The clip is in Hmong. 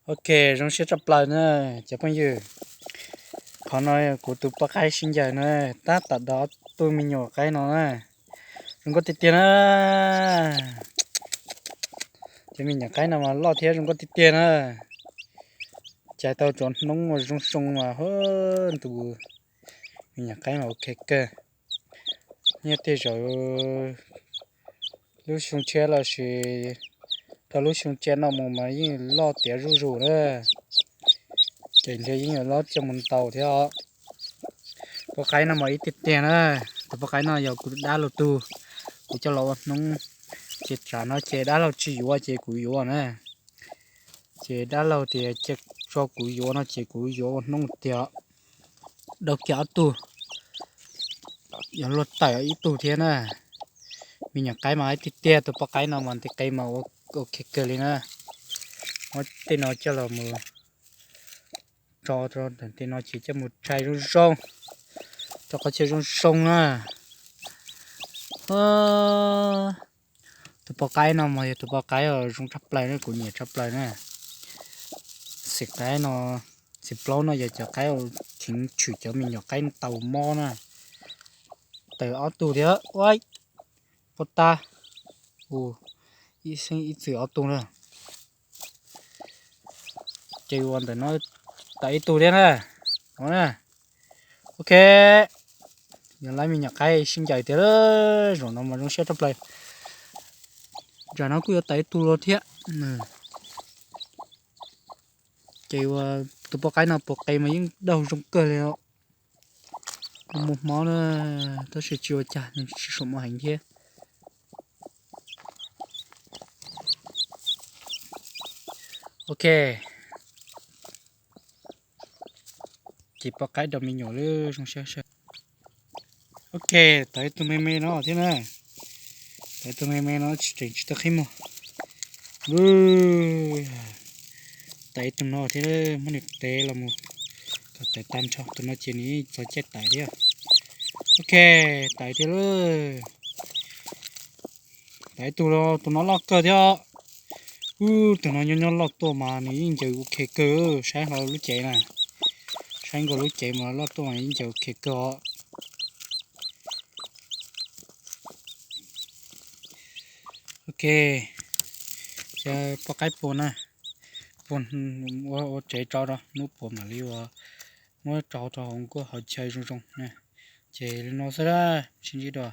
Ok, zoo siab tshaj plaws na cov phooj ywg. Qhov no kuv tus poj qaib sib ncaws na, tab tom dov ob tug me nyuam qaib no na. Zoo nkauj tiag tiag na. Cov me nyuam qaib no mas loj thiab zoo nkauj tiag tiag na. Cais tau cov hnub uas zoo zoo mas hu ntus me nyuam qaib mas ok kawg. Nyob tej zaum lub xyoo tshiab los sis rau lub xyoo tshiab no mus mas yeej loj tiav zuj zus na. Ces ntshe yeej yuav loj coj mus ntaus thiab os. Poj qaib no mas ib tiag tiag na. Tus poj qaib no yog kuv dab laug tug, kuv coj los ua hnub. Ces tsam no ces dab laug tsis yuav ces kuv yuav na. Ces dab laug tias cia tso kuv yuav no ces kuv yuav ua hnub tiag. Dau kiag ob tug, yuav luag tawm ib tug thiab na. Me nyuam qaib mas ib tiag tiag, tus poj qaib no mas nti qe mas ua ok kawg li na. Muab tej no coj los mus tso rau ntawm tej no ces coj mus tshais zoo zoo, rau qhov chaw zoo zoo na. Tus poj qaib no mas yog tus poj qaib zoo tshaj plaws na, kuv nyiam tshaj plaws na. Xim qaib no, xim plaub no yog cov qaib uas cheem tshwm cov me nyuam qaib ntaus mob na. Tawm ob tug thiab, ua poj tab, ib xeeb ib txwm ob tug na. Ces ua ntawm no tawm ib tug thiab na. Ok, yog lawv me nyuam qaib sib ncaws tiag, zaum no mas zoo siab tshaj plaws. Zaum no kuj yuav tawm ib tug los thiab. Ces ua tus poj qaib no puas qe mas yeej daug zoo kawg li os. Muaj mob na, tab sis tsis ua cas, nws tsis saum mov heev thiab. Ok, ces poj qaib dau me nyuam lawm zoo siab. Ok, tawm ib tug me me no thiab na. Tawm ib tug me me no tsis tseem tsis tau qhib muag. Tawm ib tug no thiab, muab nws tev los mus kom tawm tag nrho, tus no ces nws yeej txog caij tawm thiab. Ok, tawm thiab lawm. Tawm ib tug, tus no loj kawg thiab. Ub, tus no nyob nyob loj tuaj mas nws yeej ncaws ua khe kawg, saib hlo lub cev na. Saib nkaus lub cev mas loj tuaj mas yeej ncaws ua khe kawg os. Ok, poj qaib puas na, puas ua tsev tso rau hnub puas mam li ua muab tso rau hauv nkuaj hauv chaw zoo zoo na. Ces li no xwb, sib ntsib dua.